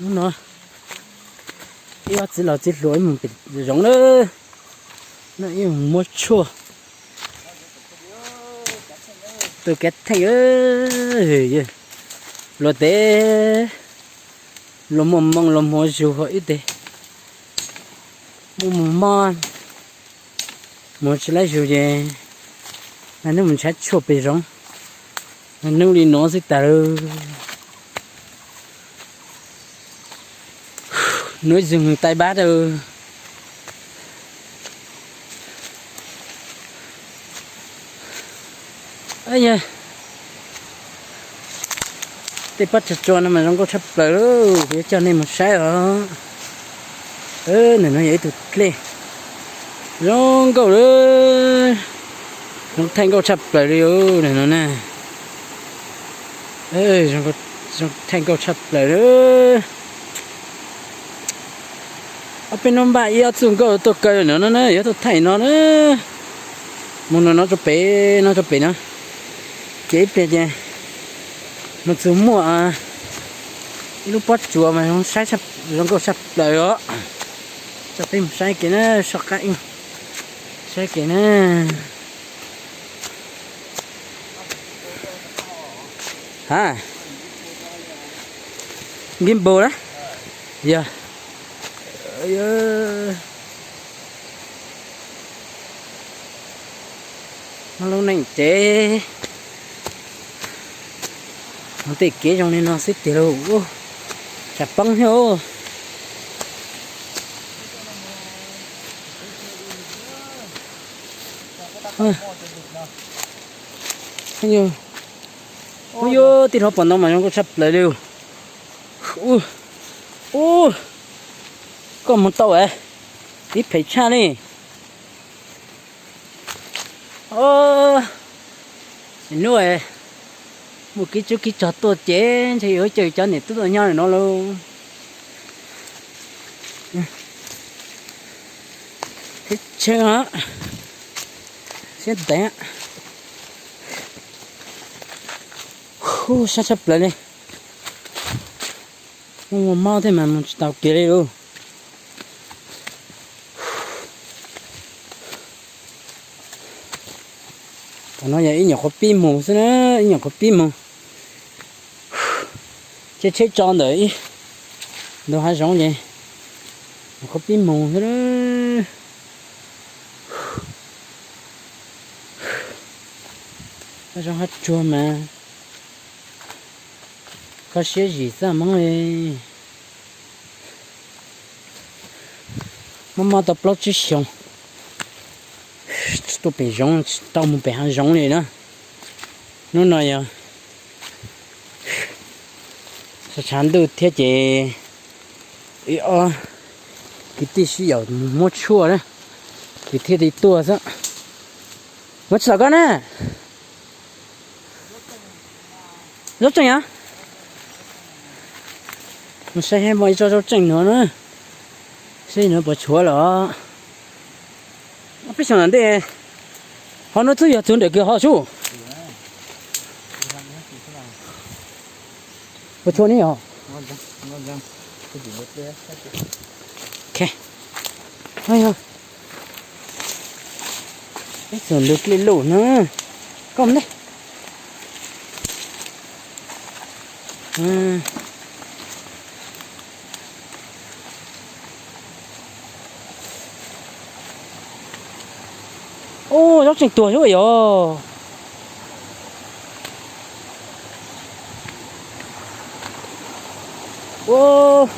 Hnub no ib ob txiv laus txiv hluas ib mus pem zoov na, no ib mus muab tshuaj tu kav theej. Luag tes luag muaj moo luag muaj zug, ib tes muaj moo mob, mus tsis laib zug ces nag hnub mus nrhav tshuaj pem zoov, nag hnub li no xwb tas lawm. Núi rừng Tây Bắc. Tej pob tsuas tsua no mas zoo nkauj tshaj plaws lauj, kuv yuav coj nej mus saib os. Ntawm no yog ib tug dlej zoo nkauj lawm, zoo thaij nkauj tshaj plaws li ntawm no na. Zoo thaij nkauj tshaj plaws lawm. Ob peb hnub npaj ib ob txuj nkauj tuaj kaw no no na, yuav tuaj thaij no na. Mus no no rau pem no, rau pem no, ces ib pliag ces mus txug muaj ib lub pob tsuas mas zoo saib, zoo nkauj tshaj plaws os. Coj peb mus saib kev na, soj qab ib, saib kev na. Ha, gimbal na, yog. Muaj lub neej tsev, mus tej kev zoo li no xwb tiag lauj, tsam poob thiab. Ua, tej hauv paus ntoo mas zoo nkauj tshaj plaws li. Ub, koj mus tau es, ib phem tshaj li. Ub, hnub muaj kev tsov kev rog tuaj ces ntshe yuav caw cov niam tub tuaj nyob no lauj. Tsheb, siab ntev. Ub, sab tshaj plaws li. Muaj mob thiab mas mus tsis tau kiag li lauj. Tam no yog ib nyuam qhuav pib mus xwb na, ib nyuam qhuav pib mus. Caij tsheb tso ntawm ib ntug hav zoov ces nyuam qhuav pib mus xwb. Hav zoov hav tsuag mas kho siab zim xaj Hmoob li. Mob mob tau plaub tsib xyoos, tsis tuaj pem zoov, tsis tau mus pem hav zoov li na. Hnub no yog tshav ntuj thiab ces ib ob kwv tij sib yaum mus muab tshuaj na, ces thiaj li tuaj xwb. Muab tsis los koj na. Zaub tseem os. Mus saib seb muaj ib tsob zaub tseem no na, seb no puas tshuav los. Peb xyoo ntej ho no twb yog txug ntawm kws ho sub. Puas tshuav ne os? Peb txog ntug dlej luj na, koj mus ne. Ub, zaub tseem tuag xwb yog. Ub,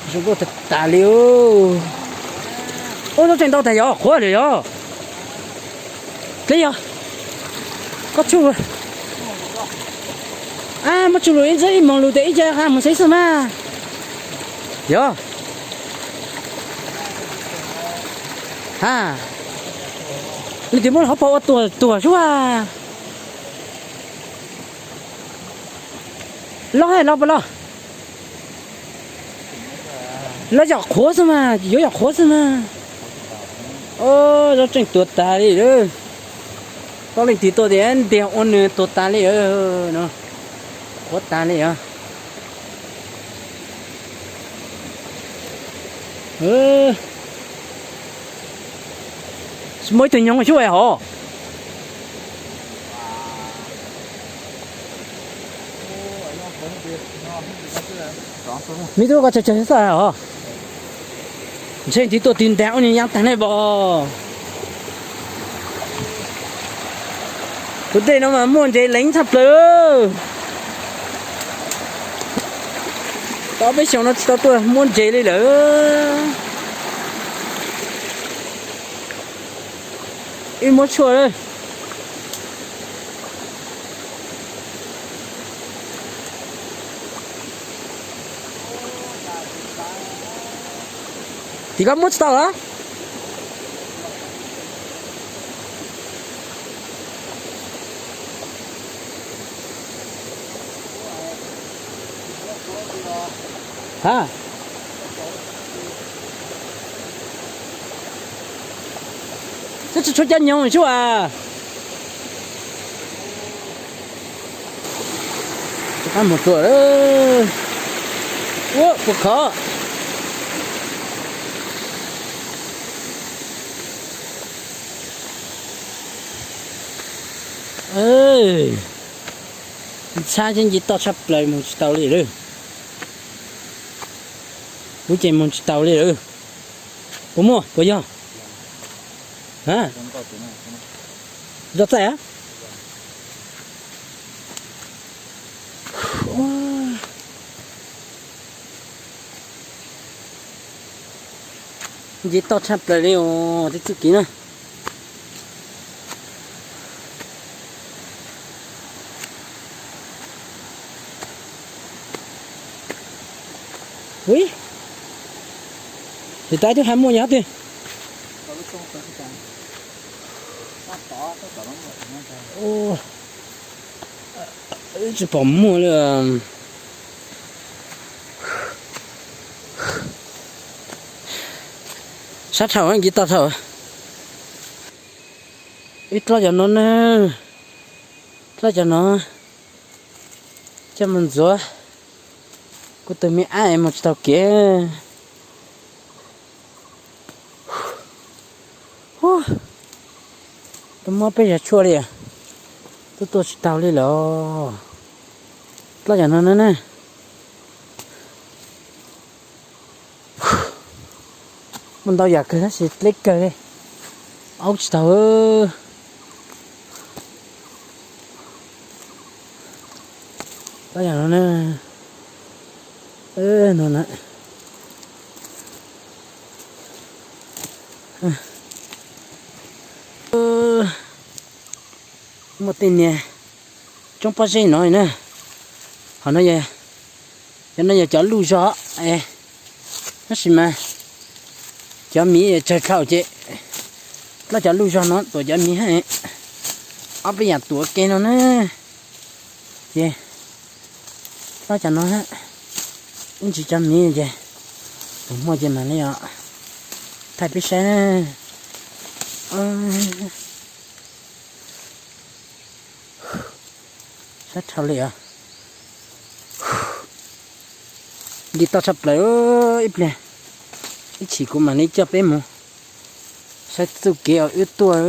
zoo nkauj tag tas li. Ub, zaub tseem ntau tag yog qhuav lawm yog. Dlej yog, koj tsuj, muab tsuj lus ib ntxwb ib moog lus tes ib ce qha mus xwb xwb mas. Yog, ha, leej twg muab hauv paug ua tuag tuag sub. Loj los puas loj? Lawv yog qhuav xwb mas, yuav yog qhuav xwb mas. Zaub tseem tuag tas li lawm. Tau leej twg tuaj tias ntiag ua nws tuag tas li no, qhuav tas li os. Tsis muaj ib tug nyoog xyuaj hov. Me tub ko tsawg tsawg xwb hov. Ntshe tiv tuaj tiv ntev ua nyuag yav tag ne pom. Tus dej no mas muaj ntses leev tshaj plaws. Tau peb xyoos no tsis tau tuaj muaj ntses li lawm. Ib muab tshuaj. Tim koj muab tsis tau a? Ha, twb tsis tshua cov nyoog xwb as. Rov qab mus tsuas. Ua puas khov. Ntxhab thiab nce toj tshaj plaws mus tsis tau li lawm. Kuv ces mus tsis tau li lawm. Puas muaj puas yog? Zoj txaij a. Nce toj tshaj plaws li os, tej txuj kev na. Ui, tiv taw twb hais muaj yog tiag. Tsis pom muaj li. Sab dhau nce toj dhau. Ib dlob cov no na, dlob cov no coj mus ntxuav. Kuv tus me ab es mus tsis tau kev. Tuaj muab peb zag tshuaj li, tuaj tuaj tsis tau li lawm. Dlob cov no na. Muaj ntau yam kawg tab sis dleb kawg li. Aub tsis tau. Dlob yam no na. No na. Muaj tej niag tsoob pob zeb no na. Ho no, cov no yog cov luj zog, tab sis mas cov miv tsawg dhau ces dlob cov luj zog no tuam cov miv hab. Ob peb yam tuam ke no na. Ces dlob cov no hab, ib ntsis cov miv ces tus muaj ces mam li os thaij peb saib na. Sab dhau li os. Nce toj tshaj plaws ib pliag, ib chim kuv mam li coj peb mus saib txuj kev os wb tuaj.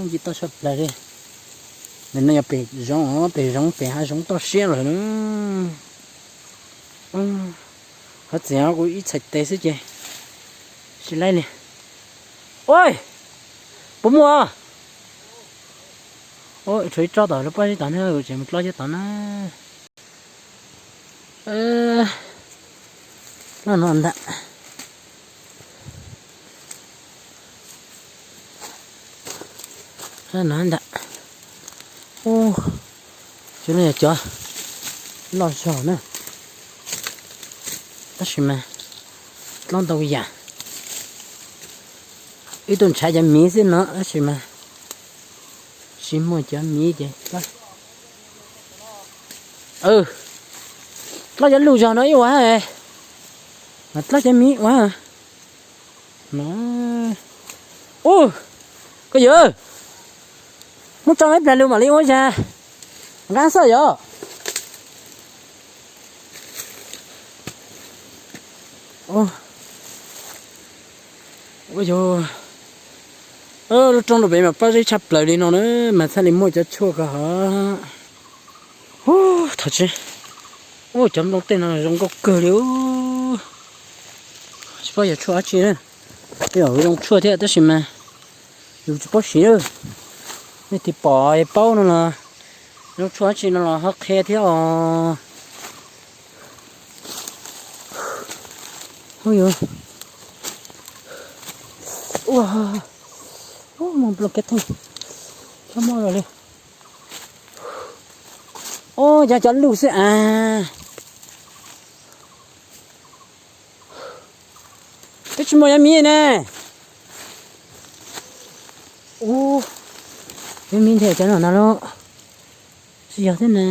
Nce toj tshaj plaws li. Ntawm no yog pem zoov, pem zoov pem hav zoov toj siab lawm na. Qhov txiv kuv ib txhais tes xwb ces tsis laib li. Ua, puas muaj? Tshuav ib tsob tom lub pob zeb tod na, tseem mus dlob cov tod na. Dlob no ntag. Dlob no ntag. Cov no yog cov loj zog na, tab sis mas dlob ntau yam. Wb tuaj ntshav cov miv xwb no tab sis mas tsis muaj cov miv ces dlob cov luj zog no ib ua, mas dlob cov miv ua. Ub, koj yawg, muab tso ib pliag lug mam li ua zag, nqab xwb yog. Ua yog lub roob rau pem mas pob zeb tshaj plaws li no na, mas txhaj li muaj cov tshuaj ko hov. Hu, thov tsis. Ua cov nplooj tej no zoo nkauj kawg li. Tsis paub yog tshuaj dab tsi na. Yog zoo tshuaj thiab tab sis mas yus tsis paub siv. Nej tis pom paub no los zoo tshuaj dab tsi no los ho qhia thiab os. Hu yus. Ua, ua, muaj nplooj kab theej. Txhob muaj los li. Ua, yog cov luj xwb as. Twb tsis muaj yog miv ne. Ua, yog miv nthe cov no ntag lauj. Tsis yog thiab na.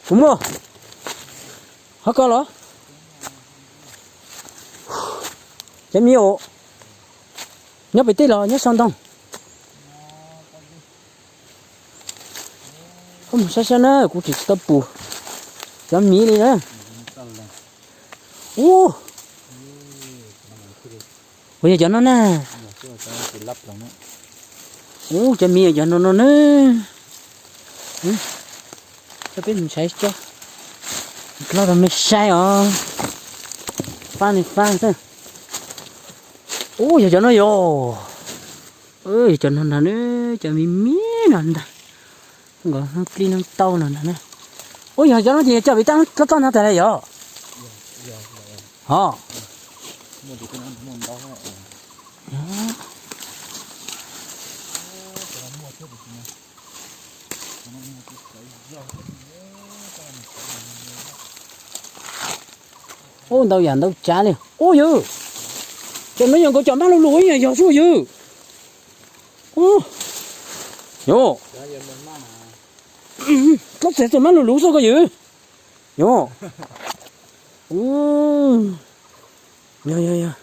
Kuv muaj. Hov ko los? Cov miv os. Nyob pem teb los nyob sau ntoo. Koj mus saib saib na, kuv tsis tau pum cov miv li na. Ub, ua yog cov no na. Ub, cov miv yog cov no no na. Coj peb mus saib tso. Los rau mej saib os. Fab ne fab xwb. Ub, yog cov no yog. Yog cov no ntag, cov miv miv no ntag. Nkawd plig no tau no ntag na. Ub, yog cov no ces yog cov vim tab toj ntag tas li yog. Ho. Ub, ntau yam ntau tsav li. Ub yawg, cov no yog nkawd cov mab lug lug ib yam yog xwb yawg. Ub, yog, txhob txhais txoj mab lug lug xwb koj yawg. Yog, ub, yog yog yog.